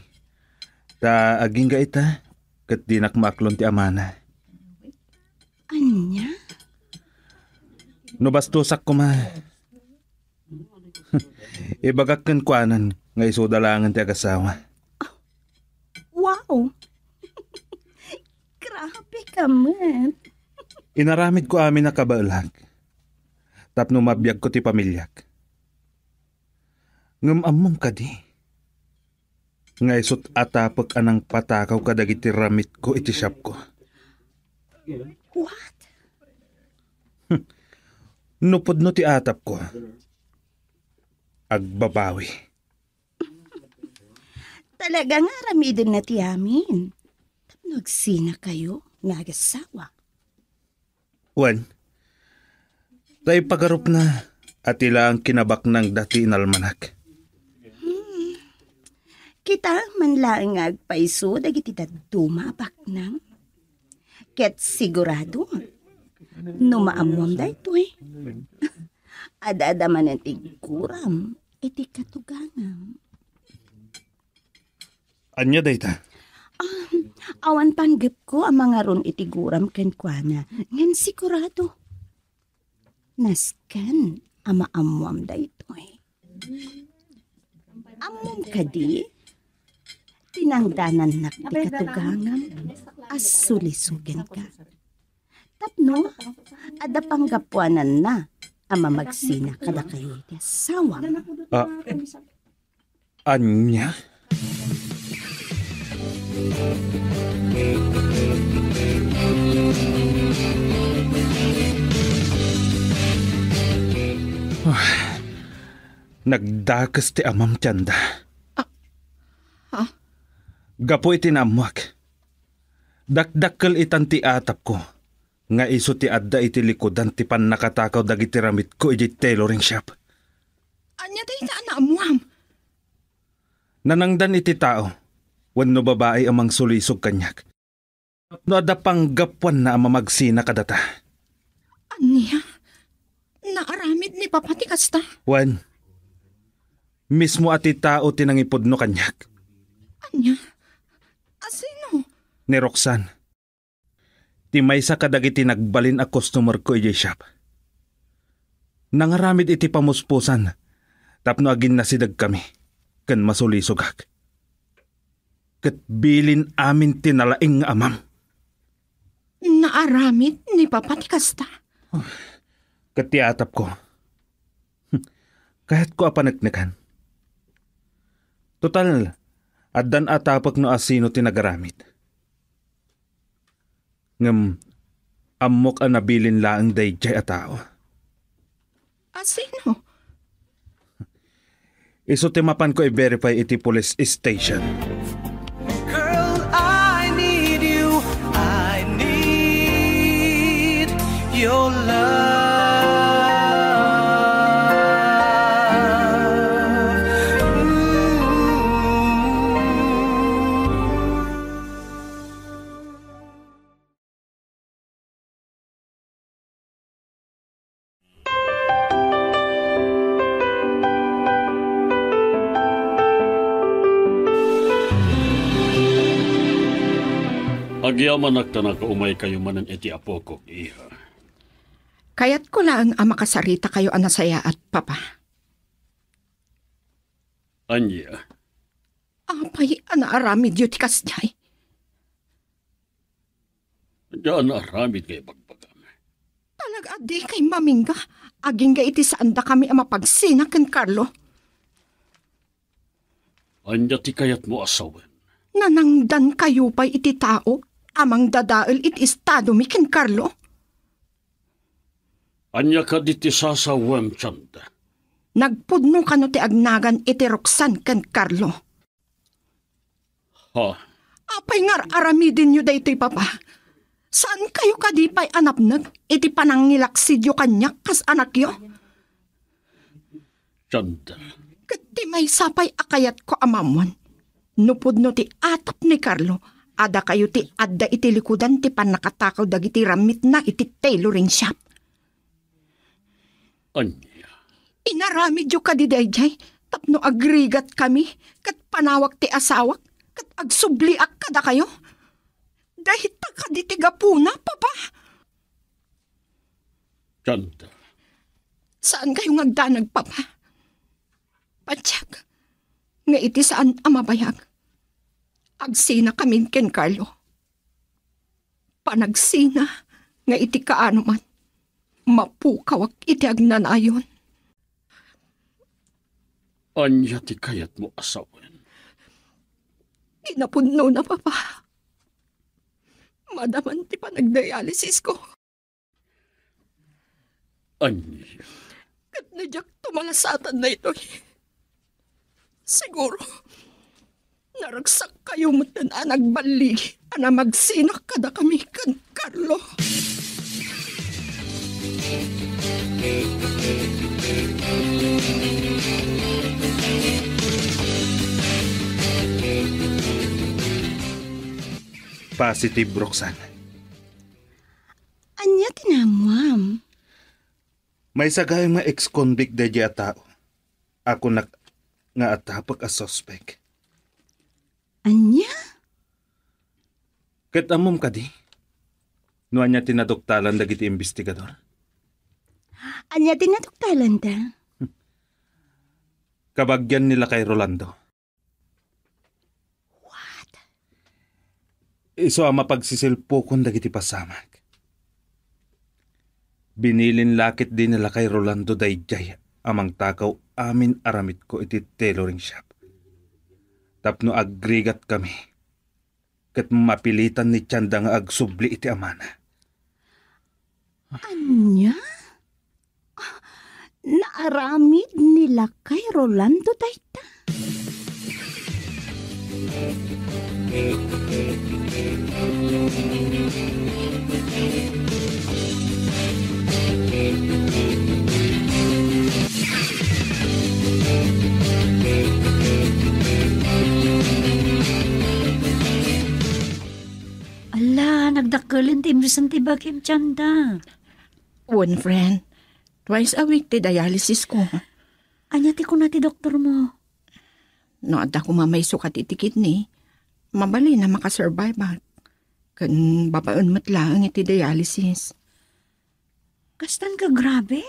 Ta agingga ita, ket dinak maaklon ti amana. Ania? No bastosak koma, ibagak kenkuanan nga isuda laengen ti agasawa. Wow! Grabe ka met. Inaramidko amin a kabaelak tapno mabiagko ti pamiliak. Ngem ammom kadi nga isut' atapek a nangpatakaw kadagiti ramitko iti shopko. What? No pudno ti atapko, agbabawi. Talaga nga aramidenna ti amin. Tapno agsinakayo nga agasawa. Wen, ta ipagarupna a ti laeng kinabaknangda ti inalmanak. Hmm. Kita man laeng nga agpayso dagiti dadduma a baknang. Ket sigurado, no maammuam daytoy, adda-adda manen ti guram iti katugangam. Ania dayta? Ah, awan panggepko a mangaron iti guram kenkuana, ngem sigurado, nasken a maammuam daytoy. Ammom kadi, tinangdanannak ti katugangam a sulisogenka. Tapno, adda panggapuananna a mamagsina kadakayo iti asawam. Ah, ania? Ah, nagdakes ti amam ti anda. Ah, ha? Gapu iti naammuak, dakdakkel itan ti atapko nga isu ti adda iti likudan ti pannakatakaw dagiti ramitko idiay tailoring shop. Ania dayta a naammuam? Nanangdan iti tao wenno babai a mangsulisog kaniak. No adda panggapuanna a mamagsina kadata. Ania? Naaramid ni Papa ti kasta? Wen, mismo a ti tao ti nangipudno kaniak. Ania? A sino? Ni Roxanne. Ti maysa kadagiti nagbalin a customerko idiay shop. Nangaramid iti pamuspusan tapno aginnasidegkami ken masulisogak. Ket bilin amin ti nalaing nga amam. Naaramid ni Papa ti kasta? Ket ti atapko, kayatko a paneknekan. Total, addan atapek no asino ti nagaramid. Ngem ammok a nabilin laeng daydiay a tao. A sino? Isu ti mapanko i-verify iti police station. Girl, I need you. I need your love. Mm. Agyamanak ta nakaumay kayo manen iti apokok, iha. Kayatko laeng a makasarita kayo a nasayaat, Papa. Ania? Apay a naaramidyo ti kasdiay? Ania a naaramid nga ibagbagam? Talaga a dikay mamingga agingga iti saandakami a mapagsina ken Carlo. Ania ti kayatmo a sawen? Nanangdankayo pay iti tao a mangdadael iti estadomi ken Carlo? Ania kadi ti sasawem, Chanda? Nagpudno kano ti agnagan iti Roxanne ken Carlo? Ha? Apay nga ar-aramidenyo daytoy, Papa? Saan kayo kadi pay a napneg iti panangilaksidyo kaniak kas anakyo? Chanda. Ket ti maysa pay a kayatko a maammuan, no pudno ti atap ni Carlo a dakayo ti adda iti likudan ti pannakatakaw dagiti rammitna iti tailoring shop. Ania? Inaramidyo kadi daydiay tapno agrigatkami ket panawak ti asawak ket agsubliak kadakayo? Dayta kadi ti gapuna, Papa? Chanda. Saan kayo nga agdanag, Papa? Patiek nga iti saan a mabayag, agsinakamin ken Carlo. panagsina nga iti kaano man, mapukawak iti agnanayon. Ania ti kayatmo a sawen? Kinapudnona, Papa. Madaman ti panagdialysis ko. Ania? Ket no diak tumalasatan daytoy, siguro, naragsakkayo metten a nagballigi a namagsina kadakami ken Carlo. Positive, Roxanne. Ania ti naammuam? Maysa gayam nga ex-convict daydiay a tao a kunak nga atapek a suspek. Ania? Ket ammom kadi no ania ti naduktalan dagiti imbestigador? Ania ti naduktalanda? Kabagian ni Lakay Rolando. What? Isu a mapagsisilpukon dagiti pasamak. Binilin la ketdi ni Lakay Rolando daydiay a mangtakaw amin a ramitko iti tailoring shop. Tapno agrigat kami, ket mapilitan ni Tianda nga agsubli iti amana. Ania? Naaramid ni Lakay Rolando dayta? Ala, nagdakkelen ti imbisan ti bagim, Tianda. Wen, friend. Twice a week ti dialysis ko. Ania ti kuna ti doktor mo? No adda koma maisukat iti kidney, mabalin a makasurvive-ak. Ken babaen met laeng iti dialysis. Kastan ka grabe?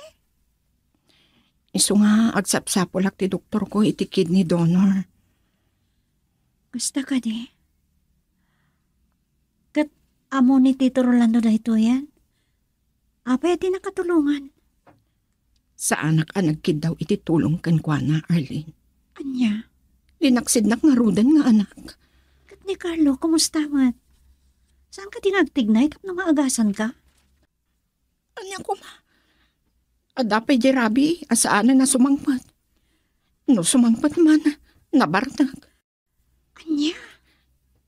Isu nga agsapsapulak ti doktor ko iti kidney donor. Kasta kadi? Ket ammo ni Tito Rolando daytoyen? Apay a di nakatulongan? Saanak a nagkiddaw iti tulong kenkuana, Arlene. Ania? Linaksidnak ngaruden nga anak. Ket ni Carlo, kumusta met? Saan ka ti nagtignay tapno maagasan ka? Ania koma? Adda pay di rabii a saanen a sumangpet. No sumangpet man, nabartek. Ania?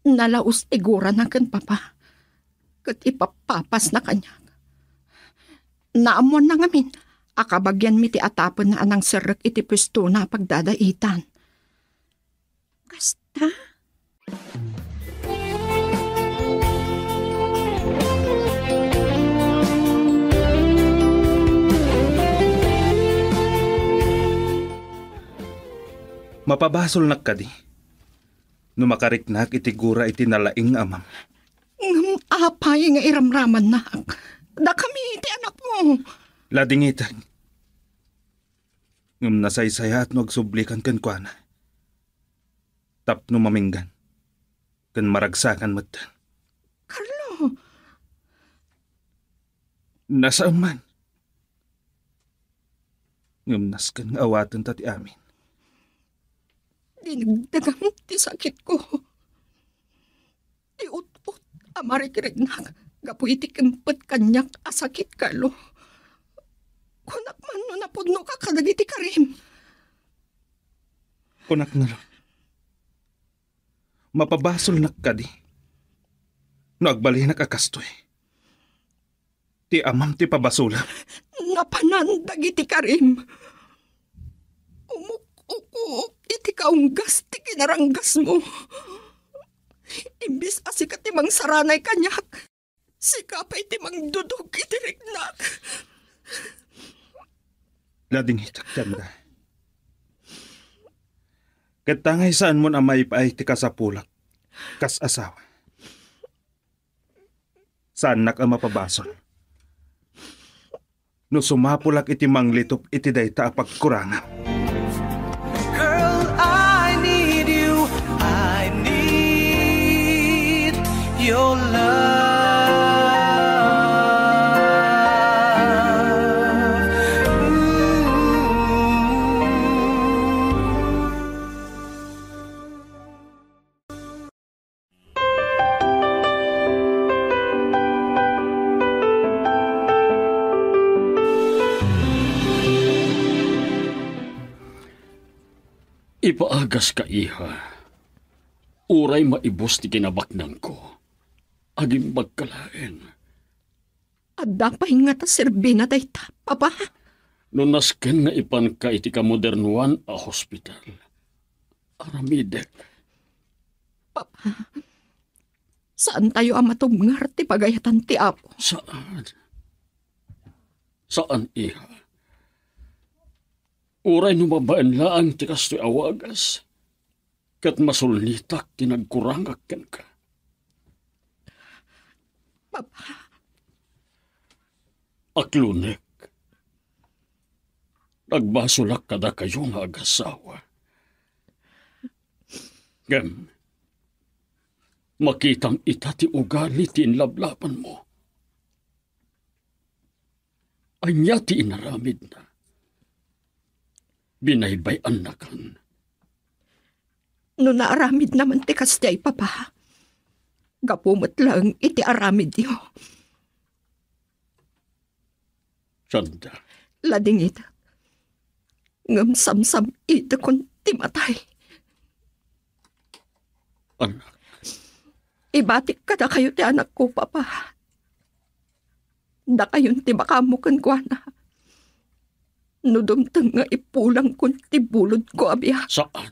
Nalaus ti gurana ken papa, ket ipapapasna kaniak. Naammoanna ngamin a kabagianmi ti atapenna a nangserrek iti puestona a pagdadaitan. Kasta? Mapabasolnak kadi no makariknak iti gura iti nalaing nga amam. Ngem apay nga iramramannak? Dakami ti anakmo. Ladingitag. Ngem nasaysayaat no agsublikan kenkuana. Tapno maminggan ken maragsakan metten. Carlo! Nasaem man. Ngem nasken nga awatenta ti amin. Dinagdagam ti sakitko. Ti ut-ot a marikriknak gapu iti kempet kaniak a sakit, Carlo. Kunak man no napudnoka kadagiti karim. Kunak ngarud, mapabasolnak kadi no agbalinak a kastoy? Ti amam ti pabasolem. Napanan dagiti karim. Umuk-ukok iti kaunggas ti kinaranggasmo. Imbis a sika ti mangsaranay kaniak, sika pay ti mangdudog iti riknak. Ladingitak, Tianda. Ket tangay saanmon a maipaay ti kasapulak kas asawa. Saannak a mapabasol no sumapulak iti manglitop iti dayta a pagkurangam. Girl, I need you. I need your love. Ipaagaska, iha. Uray maibus ti kinabaknangko, agimbagka laeng. Adda pay ngata serbina dayta, Papa? No nasken nga ipanka iti kamodernoan a hospital, aramidek. Papa, saantayo a matubngar ti pagayatan ti Apo. Saan. Saan, iha. Uray no babaen laeng ti kastoy a wagas, ket masulnitak ti nagkurangak kenka. Papa. Aklonek, nagbasolak kadakayo nga agasawa. Ngem, makitam ita ti ugali ti inlablabanmo. Ania ti inaramidna? Binaybay-annakan. No naaramidna man ti kasdiay, Papa, gapu met laeng iti aramidyo. Sanda. Ladingit. Ngem samsam-itekon ti matay. Anak. Ibatik kadakayo ti anakko, Papa. Dakayon ti makaammo kenkuana. No dumteng nga ipulangkon ti bulodko a biag. Saan.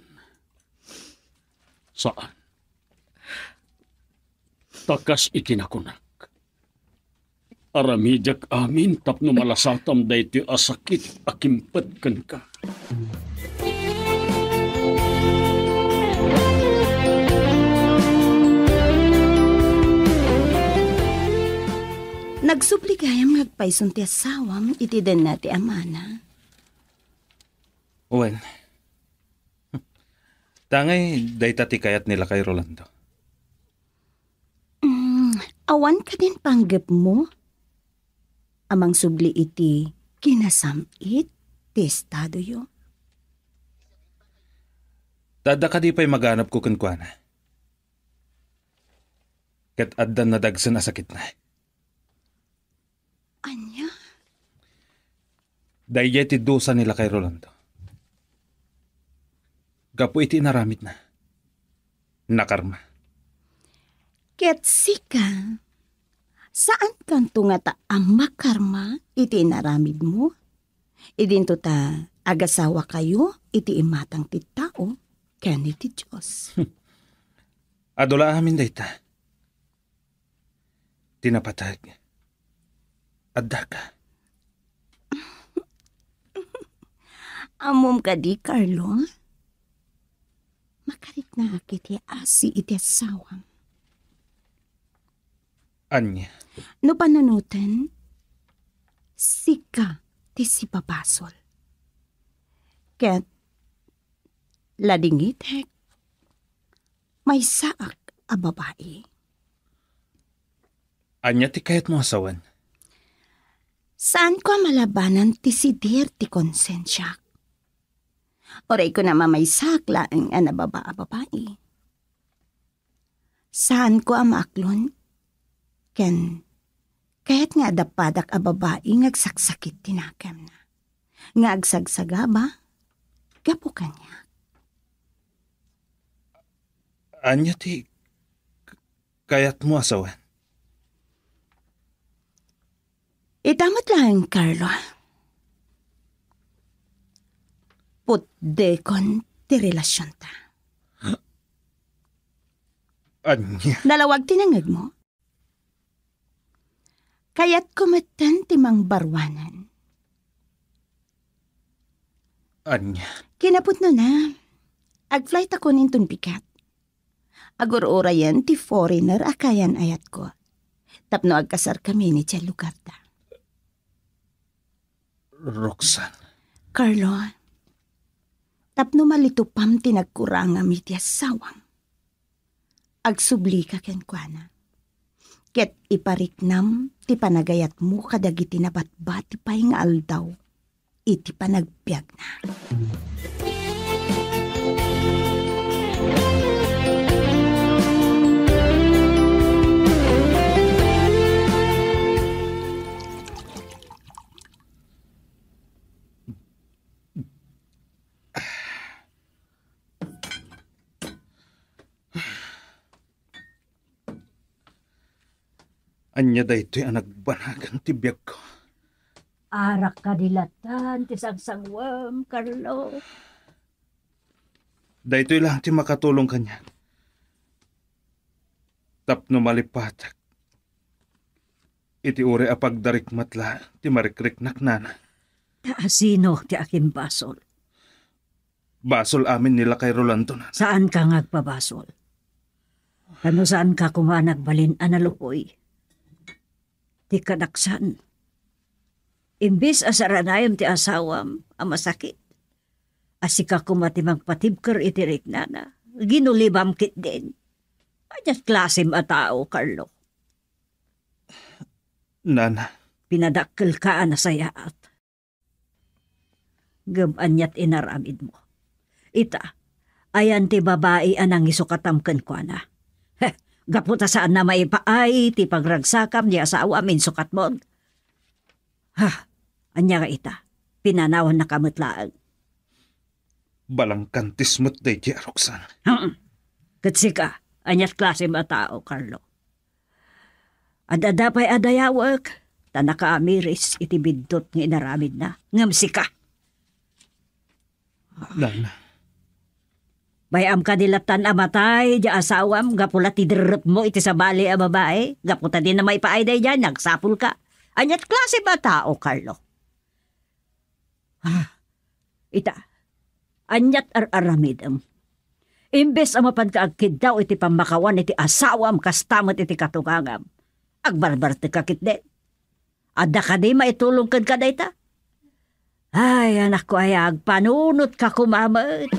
Saan. Ta kas iti nakunak, aramidek amin tapno malasatam daytoy a sakit a kimpet kenka. Nagsubli gayam nga agpayson ti asawam iti denna ti amana? Wen. Tangay dayta ti kayat ni lakay Rolando. Mm, awan kadin panggepmo a mangsubli iti kinasam-it ti estadoyo? Ta adda kadi pay maganabko kenkuana? Ket addan nadagsen a sakitna. Ania? Daydiay ti dusa ni lakay Rolando. Gapu iti inaramidna, nakarma. Ket sika, saankanto ngata a makarma iti inaramidmo? Idinto ta agasawakayo iti imatang ti tao ken iti Dios. Adu la amin dayta. Ti napateg, addaka. Ammom kadi, Carlo? Makariknaak iti asi iti asawam. Ania? No panunoten, sika ti sipabasol. Ket ladingitek, maysaak a babai. Ania ti kayatmo a sawen? Saanko a malabanan ti sidir ti konsensiak. Uray kunam a maysaak laeng a nababa a babai. Saanko a maaklon ken kayat nga adda padak a babai nga agsaksakit ti nakemna, nga agsagsagaba gapu kaniak. Ania ti k-, kayatmo a sawen? Ita met laeng, Carlo. Putdekon ti relasionta. Ania? Nalawag ti nangngegmo? Kayatko metten ti mangbaruanen. Ania? Kinapudnona, agflight akon inton bigat. Agur-urayen ti foreigner a kayan-ayatko tapno agkasarkami idiay lugarda. Roxanne. Carlo, tapno malitupam ti nagkurangam iti asawam, agsublika kenkuana. Ket ipariknam ti panagayatmo kadagiti nabatbati pay nga aldaw iti panagbiagna. Ania daytoy a nagbanagan ti biagko? Arak kadi lattan ti sangsangwem, Carlo. Daytoy laeng ti makatulong kaniak. Tapno malipatek iti uray a pagdarikmat laeng ti marikriknak, nana. Ta asino ti akimbasol? Basol amin ni Lakay Rolando, nana. Saanka nga agpabasol. Kano saanka koma nagbalin a nalupoy? Ti kadaksan, imbes a saranayem ti asawam a masakit, a sika koma ti mangpatibker iti riknana, ginulibam ketdin. Ania ti klasem a tao, Carlo? Nana. Pinadakkelka a nasayaat. Ngem ania ti inaramidmo? Ita, ayan ti babai a nangisukatam kenkuana. Heh, gapu ta saanna maipaay ti pagragsakam ni asawam insukatmon. Ha, ania nga ita? Pinanawannaka met laeng. Balangkantis met daydi a Roxana. Hmm. Ket sika, ania ti klasem a tao, Carlo? Ad-adda pay a dayawek, ta nakaamiris iti biddut nga inaramidna. Ngem sika, Nana. Bay-am kadi lattan a matay di asawam gapu la ti derrepmo iti sabali a babai, gapu ta dina maipaay daydiay, nagsapulka. Ania ti klasem a tao, Carlo? Ah, ita, ania ti ar-aramidem? Imbes a mapanka agkiddaw iti pammakawan iti asawam kasta met iti katungangam, agbarbartekka ketdin. Adda kadi maitulong kenka dayta? Ay, anakko aya, agpanunotka koma met.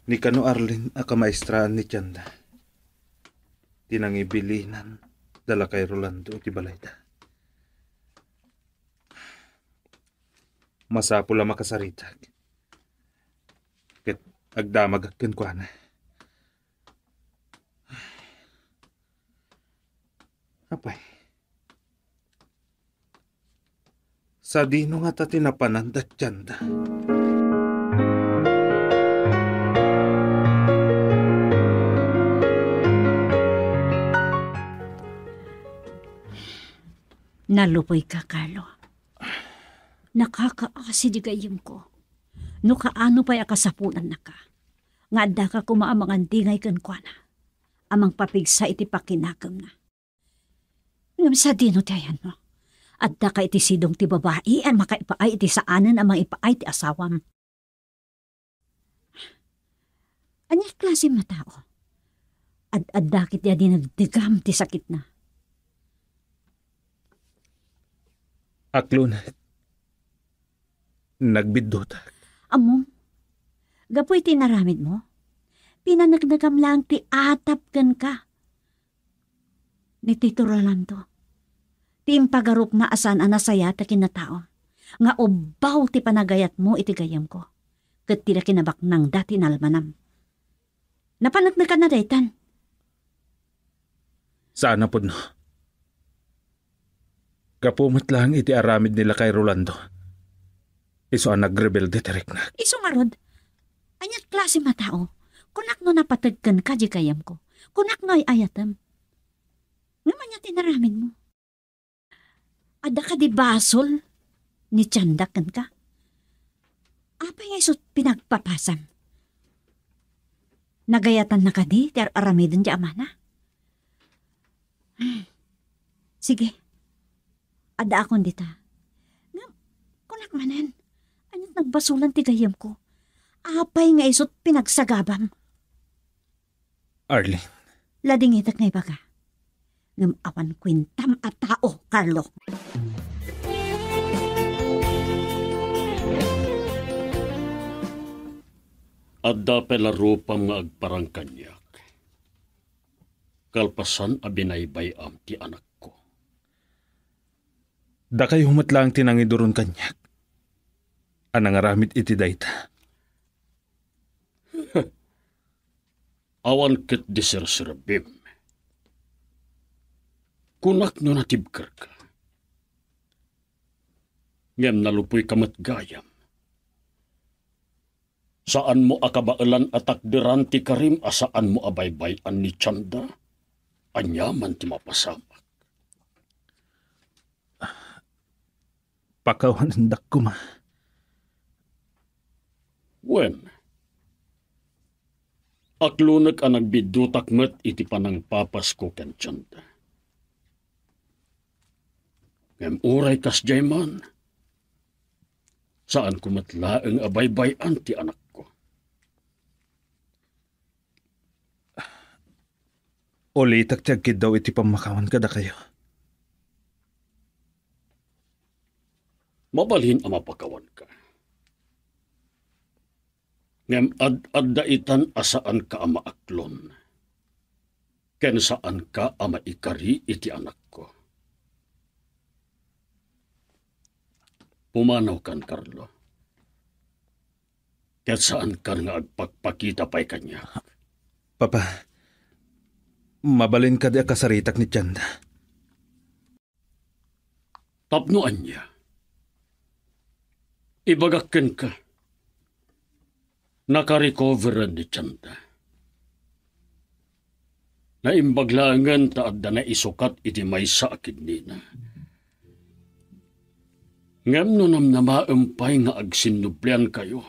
Ni kano Arlene a kamaestraan ni tianda ti nangibilinan da Lakay Rolando iti balayda. Masapul a makasaritak ket agdamagak kenkuana. Apay, sadino ngata ti napanan da tianda? Nalupoyka, Carlo. Nakakaasi di gayyemko. No kaano pay a kasapulannaka, nga addaka koma a mangandingay kenkuana, a mangpapigsa iti pakinakemna. Ngem sadino ti ayanmo? Addaka iti sidong ti babai a makaipaay iti saanen a mangipaay ti asawam. Ania ti klasem a tao? Ad-adda ketdi a dinagdagam ti sakitna. Aklon, nagbiddutak. Ammom, gapu iti inaramidmo, pinaneknekam laeng ti atap kenka. Ni Tito Rolando, ti impagarupna a saan a nasayaat a kinatao, nga ubbaw ti panagayatmo iti gayyemko, ket ti la kinabaknangda ti nalmanam. Napaneknekanna daytan. Saan a pudno. Gapu met laeng iti aramid ni Lakay Rolando, isu a nagrebelde ti riknak. Isu ngarud, ania ti klasem a tao? Kunak no napateg kenka di gayyemko. Kunak no ay-ayatem. Ngem ania ti inaramidmo? Adda kadi basol ni tianda kenka? Apay nga isu ti pinagpapasam? Nagayatanna kadi ti ar-aramiden ti amana? Sige. Addaakon dita. Ngem, kunak manen, ania ti nagbasolan ti gayyemko? Apay nga isu ti pinagsagabam? Arlene. Ladingitek nga ibaga. Ngem awan kuentam a tao, Carlo. Adda pay la rupam nga agparang kaniak, kalpasan a binaybay-am ti anakko. Dakayo met laeng ti nangiduron kaniak a nangaramid iti dayta. Awan ketdi serserbim. Kunak no natibkerka. Ngem nalupoyka met gayam. Saanmo a kabaelan a takderan ti karim a saanmo a baybay-an ni Chanda? Ania man ti mapasamak? Pakawanendak koma. Wen, aklonek a nagbiddutak met iti panangpapasko ken Chanda. Ngem uray kasdiay man, saanko met laeng a baybay-an ti anakko. Ulitek ti agkiddaw iti pammakawan kadakayo. Mabalin a mapakawanka. Ngem ad-adda itan a saanka a maaklon, ken saanka a maikari iti anakko. Pumanawkan, Carlo. Ket saankan nga agpakpakita pay kaniak. Papa, mabalin kadi a kasaritak ni Chanda? Tapno ania? Ibagak kenka, nakarecoveran ni Chanda. Naimbag laengen ta adda naisukat iti maysa a kidnina. Ngem no namnamaem pay nga agsinnubliankayo,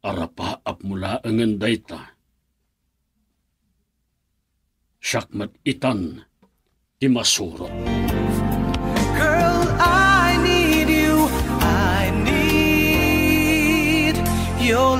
arapaapmo laengen dayta. Siak met itan ti masurot. Girl, I need you. I need your